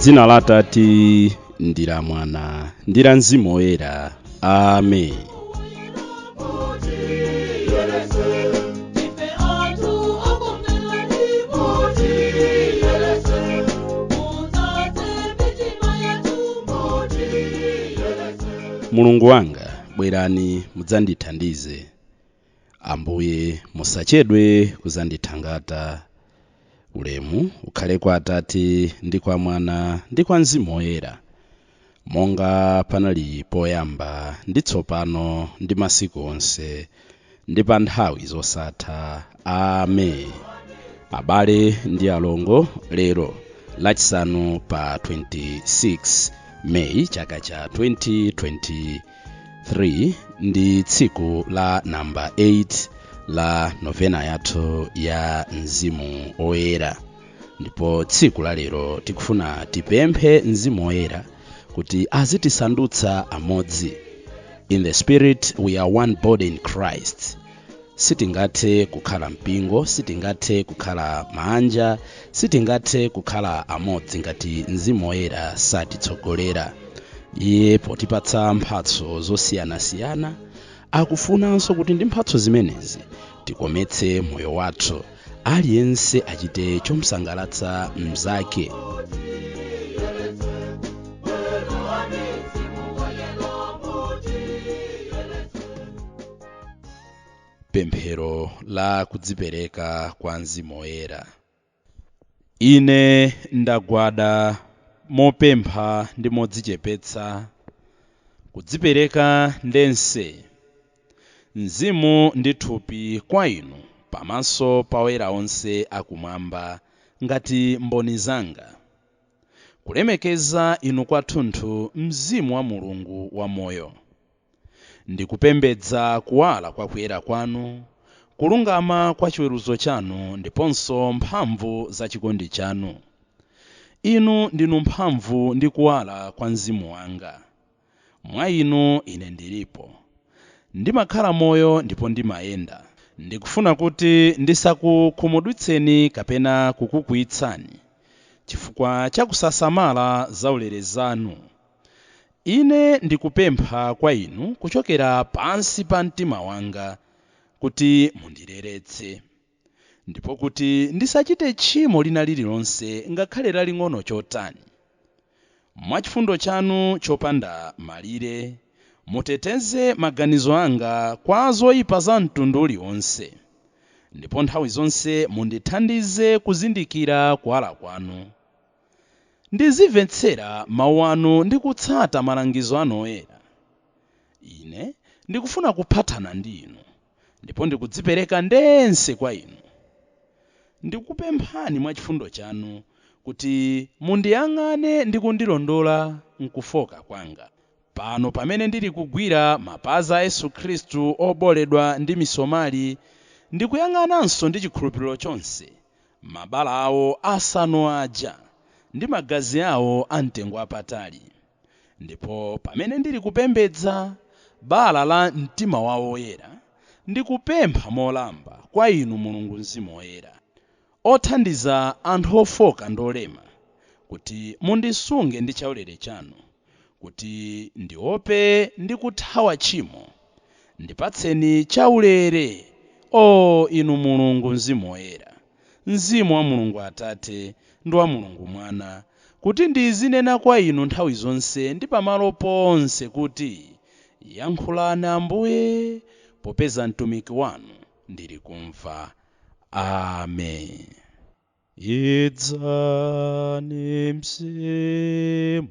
Dzina la Atate ndi la Mwana ndi la Mzimu Woyera. Amen. Mulungu wanga, bwerani mudzandithandize. Ambuye, musachedwe kudzandithangata. Ulemu ukhale kwa Atate ndi kwa Mwana ndi kwa Mzimu Woyera, monga panali poyamba ndi tsopano ndi masiku onse ndi pa nthawi zosatha. Amen. Abale ndi alongo, lero lachisanu pa 26 Meyi chaka cha 2023 ndi tsiku la namba 8 la novena yathu ya Mzimu Woyera. Ndipo tsiku la lero tikufuna tipemphe Mzimu Woyera kuti azitisandutsa amodzi. In the spirit we are one body in Christ. Sitingathe kukhala mpingo, sitingathe kukhala manja, sitingathe kukhala amodzi ngati Mzimu Woyera satitsogolera. Iye potipatsa mphatso zosiyanasiyana akufunanso kuti ndi mphatso zimenezi tikometse moyo wathu, aliyense achite chomsangalatsa mnzake. Pemphero la kudzipereka kwa Mzimu Woyera. Ine ndagwada mopempha ndi modzichepetsa, kudzipereka ndense, mzimu ndi thupi kwa inu pamaso pa oyera onse akumwamba ngati mboni zanga, kulemekeza inu kwathunthu Mzimu wa Mulungu wamoyo, ndikupembedza kuwala kwa kuyera kwanu, kulungama kwa chiweruzo chanu ndiponso mphamvu za chikondi chanu. Inu ndinu mphamvu ndi kuwala kwa mzimu wanga. Mwa inu ine ndilipo, ndimakhala moyo ndipo ndimayenda. Ndikufuna kuti ndisakukhumudwitseni kapena kukukwiyitsani chifukwa cha kusasamala zaulere zanu. Ine ndikupempha kwa inu kuchokera pansi pa mtima wanga kuti mundireretse, ndipo kuti ndisachite tchimo lina lililonse ngakhale laling'ono chotani. Mwachifundo chanu chopanda malire muteteze maganizo anga kwa zoyipa za mtundu uliwonse, ndipo nthawi zonse mundithandize kuzindikira kuwala kwanu. Ndizimvetsera mawu anu ndi kutsata malangizo anu oyera. Ine ndikufuna kuphatana ndi inu, ndipo ndikudzipereka ndense kwa inu. Ndikupemphani mwachifundo chanu kuti mundiyang'ane ndi kundilondola mkufoka kwanga. Pano pamene ndili kugwira mapazi a Yesu Khristu oboledwa ndi misomali, ndikuyang'ananso ndi chikhulupiriro chonse mabala awo asanu aja ndi magazi awo amtengo apatali. Ndipo pamene ndili kupembedza bala la mtima wawo woyera, ndikupempha molamba kwa inu Mulungu Mzimu Woyera, othandiza anthu ofoka ndi olema, kuti mundisunge ndi chaulere chanu, kuti ndiope ndi kuthawa tchimo. Ndipatseni chaulere, o inu Mulungu Mzimu Woyera, Mzimu wa Mulungu Atate ndi wa Mulungu Mwana, kuti ndizinena kwa inu nthawi zonse ndi pamalo ponse kuti, yankhulani Ambuye, popeza mtumiki wanu ndili kumva. Amen. Idzani Mzimu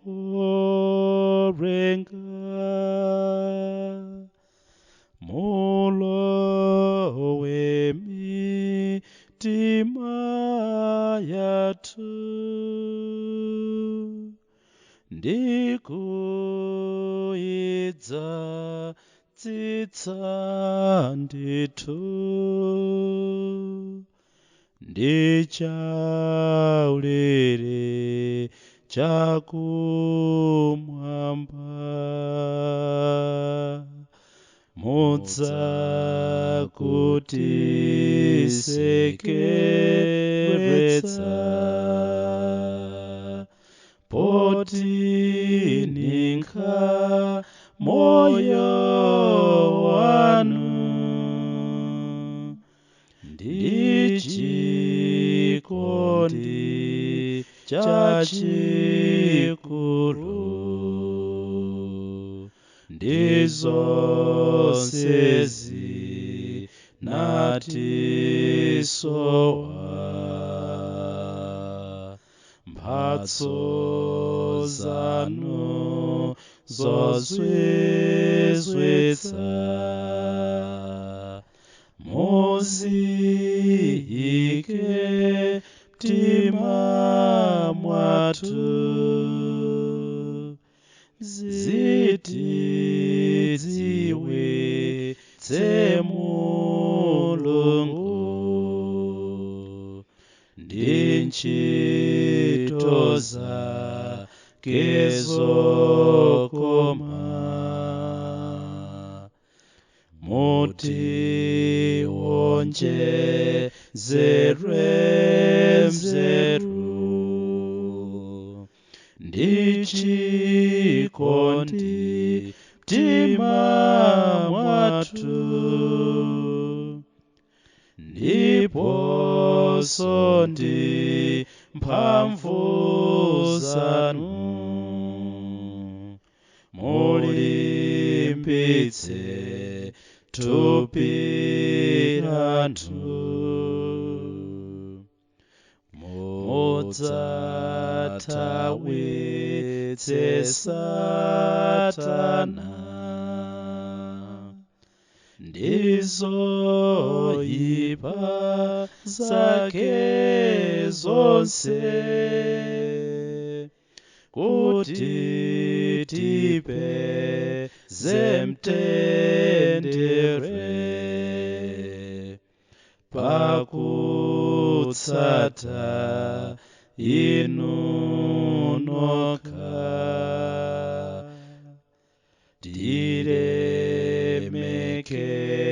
worenga, mulowe mitima yathu, ndikuidza tsitsa ndithu, ndi chaulere chakumwamba, mudza kutisekeretsa. Poti ninkha moyo wanu ndi chikondi chachikulu ndi zonse zinatisowa mphatso zanu zozizwitsa muziyike mtima mwathu zitidziwitse Mulungu ndi ntchito zake zokoma mutiwonjezere nzeru ndi chikondi mtima mwathu ndiponso ndi mphamvu zanu mulimbitse thupi lathu mudzathawitse Satana ndi zoyipa zake zonse kuti tipeze mtendere pakutsata inu nokha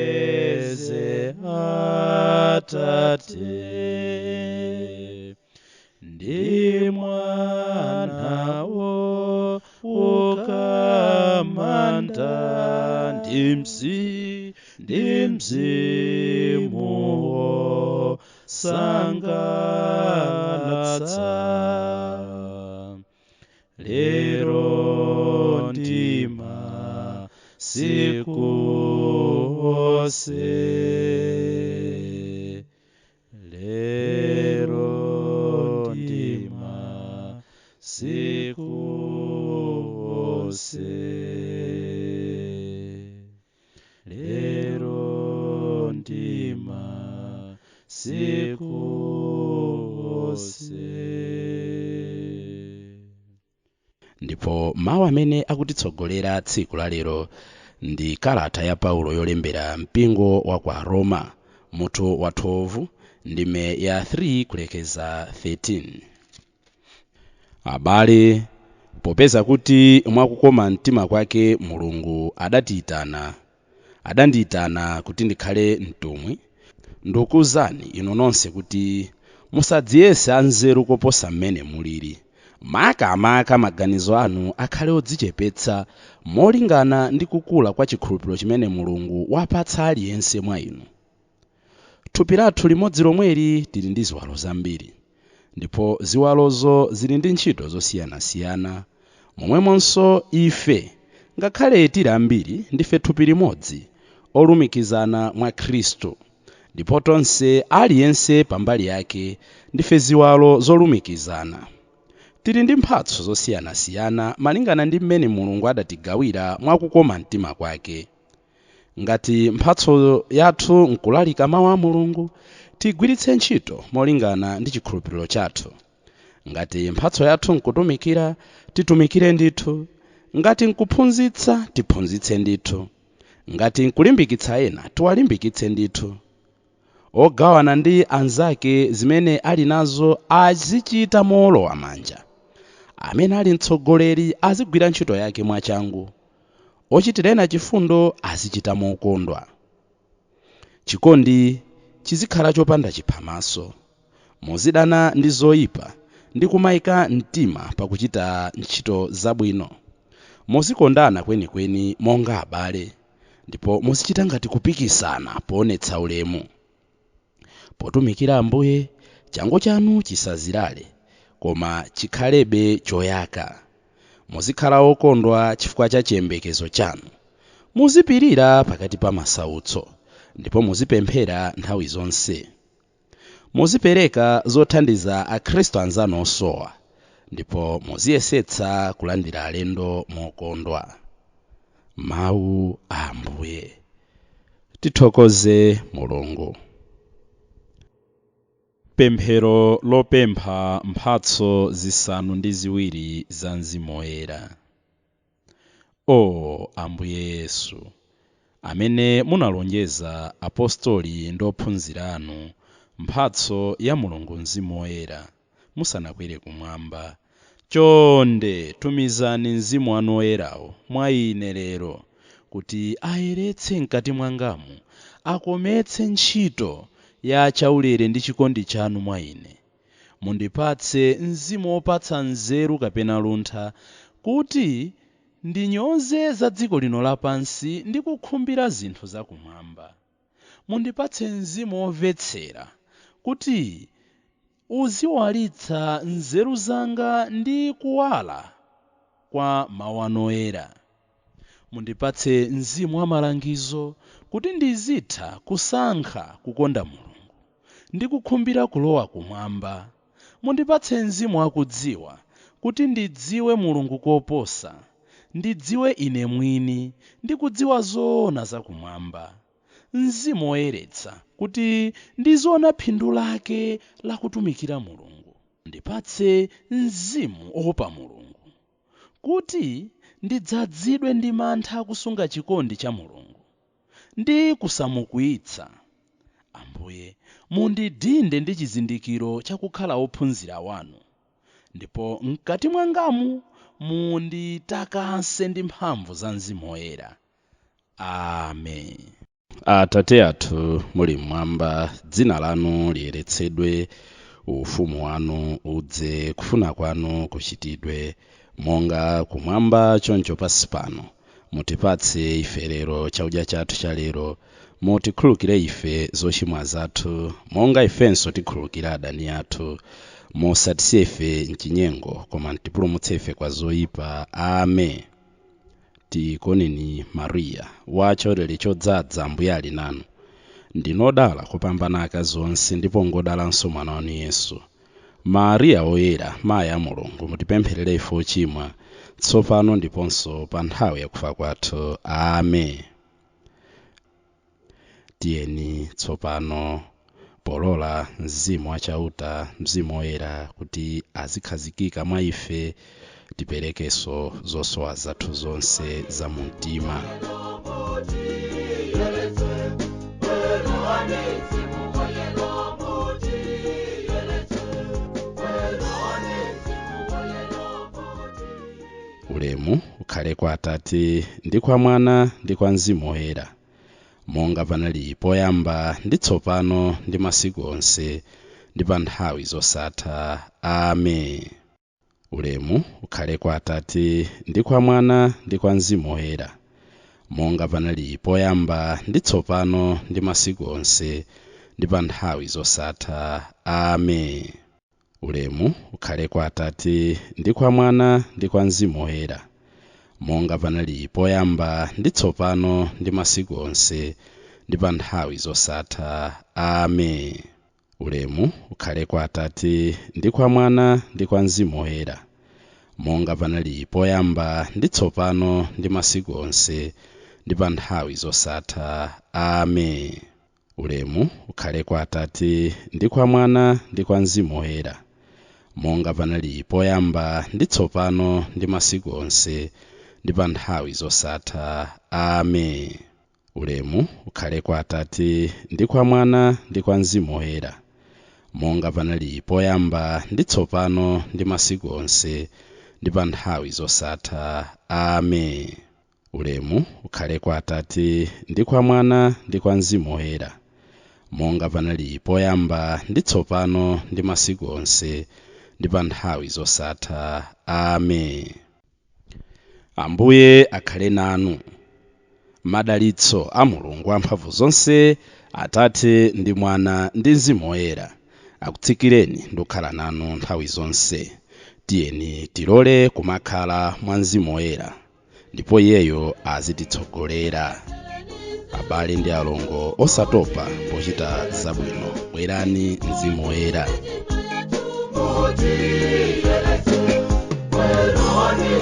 tilemekeze Atate ndi Mwanawo ukamanda ndi Mzimu wosangalatsa lero ndi masiku onse lero ndi masiku onse lero ndi masiku onse. Ndipo mawu amene akutitsogolera tsiku la lero ndi kalata ya Paulo yolembera mpingo wa kwa Roma mutu wa 12 ndime ya 3 kulekeza 13. Abale, popeza kuti mwakukoma mtima kwake Mulungu adandiyitana kuti ndikhale mtumwi, ndikuwuzani inu nonse kuti musadziyese anzeru koposa mmene mulili. Makamaka maganizo anu akhale odzichepetsa molingana ndi kukula kwa chikhulupiriro chimene Mulungu wapatsa aliyense mwa inu. Thupi lathu limodzi lomweli lili ndi ziwalo zambiri, ndipo ziwalozo zili ndi ntchito zosiyanasiyana. Momwemonso ife, ngakhale tili ambiri, ndife thupi limodzi, olumikizana mwa Khristu, ndipo tonse aliyense pambali yake ndife ziwalo zolumikizana. Tili ndi mphatso zosiyanasiyana malingana ndi mmene Mulungu adatigawira mwakukoma mtima kwake. Ngati mphatso yathu nkulalika mawu a Mulungu, tigwiritse ntchito molingana ndi chikhulupiriro chathu. Ngati mphatso yathu nkutumikira, titumikire ndithu. Ngati nkuphunzitsa, tiphunzitse ndithu. Ngati nkulimbikitsa ena, tiwalimbikitse ndithu. Ogawana ndi anzake zimene ali nazo azichita mowolowa manja. Amene ali mtsogoleri azigwira ntchito yake mwachangu. Ochitira ena chifundo azichita mokondwa. Chikondi chizikhala chopanda chiphamaso. Muzidana ndi zoyipa ndi kumayika mtima pakuchita ntchito zabwino. Muzikondana kwenikweni monga abale, ndipo muzichita ngati kupikisana poonetsa ulemu. Potumikira Ambuye, changu chanu chisazilale, koma chikhalebe choyaka. Muzikhala okondwa chifukwa cha chiyembekezo chanu. Muzipirira pakati pa masautso, ndipo muzipemphera nthawi zonse. Muzipereka zothandiza akhristu anzanu osowa, ndipo muziyesetsa kulandira alendo mokondwa. Mawu a Ambuye. Tithokoze Mulungu. Pemphero lopempha mphatso 7 za Mzimu Woyera. O Ambuye Yesu, amene munalonjeza apostoli ndi ophunzira anu mphatso ya Mulungu Mzimu Woyera musanakwere kumwamba, chonde tumizani Mzimu wanu Woyerawo mwa ine lero, kuti ayeretse mkati mwangamu, akometse ntchito ya chaulere ndi chikondi chanu mwa ine. Mundipatse mzimu wopatsa nzeru kapena luntha, kuti ndinyoze za dziko lino lapansi ndi kukhumbira zinthu zakumwamba. Mundipatse mzimu womvetsera, kuti uziwalitsa nzeru zanga ndi kuwala kwa mawu anu oyera. Mundipatse mzimu wa malangizo, kuti ndizitha kusankha kukonda Mulungu ndi kukhumbira kulowa kumwamba. Mundipatse mzimu wakudziwa, kuti ndidziwe Mulungu koposa, ndidziwe ine mwini ndi kudziwa zoona zakumwamba. Mzimu woyeretsa, kuti ndiziona phindu lake lakutumikira Mulungu. Mundipatse mzimu oopa Mulungu, kuti ndidzazidwe ndi mantha akusunga chikondi cha Mulungu ndi kusamukwiyitsa. Ambuye, mundidinde ndi chizindikiro chakukhala wophunzira wanu, ndipo mkati mwangamu munditakase ndi mphamvu za Mzimu Woyera. Amen. Atate athu muli mmwamba, dzina lanu liyeretsedwe, ufumu wanu udze, kufuna kwanu kuchitidwe, monga kumwamba choncho pansi pano. Mutipatse ife lero chakudya chathu cha lero. Mutikhululukire ife zochimwa zathu, monga ifenso tikhululukira adani athu. Musatisiye ife mchinyengo, koma mutipulumutse ife kwa zoyipa. Amen. Tikoneni Mariya, wa chaulere chodzaza, Ambuye ali nanu. Ndinodala kupambana akazi onse, ndipo ngodalanso mwana wanu Yesu. Mariya woyera, mayi a Mulungu, mutipempherere ife ochimwa, tsopano ndiponso pa nthawi yakufa kwathu. Amen. Tiyeni tsopano polola Mzimu wachauta, Mzimu Woyera, kuti azikhazikika mwa ife, tiperekenso zosowa zathu zonse za mu mtima. Ulemu ukhale kwa Atate ndi kwa Mwana ndi kwa Mzimu Woyera, monga panali poyamba ndi tsopano ndi masiku onse ndi pa nthawi zosatha. Amen. Ulemu ukhale kwa Atate ndi kwa Mwana ndi kwa Mzimu Woyera, monga panali poyamba ndi tsopano ndi masiku onse ndi pa nthawi zosatha. Amen. Ulemu ukhale kwa Atate ndi kwa Mwana ndi kwa Mzimu Woyera, monga panali poyamba ndi tsopano ndi masiku onse ndi pa nthawi zosatha. Amen. Ulemu ukhale kwa Atate ndi kwa Mwana ndi kwa Mzimu Woyera, monga panali poyamba ndi tsopano ndi masiku onse ndi pa nthawi zosatha. Amen. Ulemu ukhale kwa Atate ndi kwa Mwana ndi kwa Mzimu Woyera, monga panali poyamba ndi tsopano ndi masiku onse ndi pa nthawi zosatha. Amen. Ulemu ukhale kwa Atate ndi kwa Mwana ndi kwa Mzimu Woyera, monga panali poyamba ndi tsopano ndi masiku onse ndi pa nthawi zosatha. Amen. Ulemu ukhale kwa Atate ndi kwa Mwana ndi kwa Mzimu Woyera, monga panali poyamba ndi tsopano ndi masiku onse Ndi pa nthawi zosatha. Amen. Ambuye akhale nanu. Madalitso a Mulungu amphamvu zonse, Atate ndi Mwana ndi Mzimu Woyera, akutsikireni ndi kukhala nanu nthawi zonse. Tiyeni tilole kumakhala mwa Mzimu Woyera, ndipo Iyeyo azititsogolera. Abale ndi alongo, osatopa pochita zabwino, bwerani Mzimu Woyera. Mutiyeretsa, bwerani.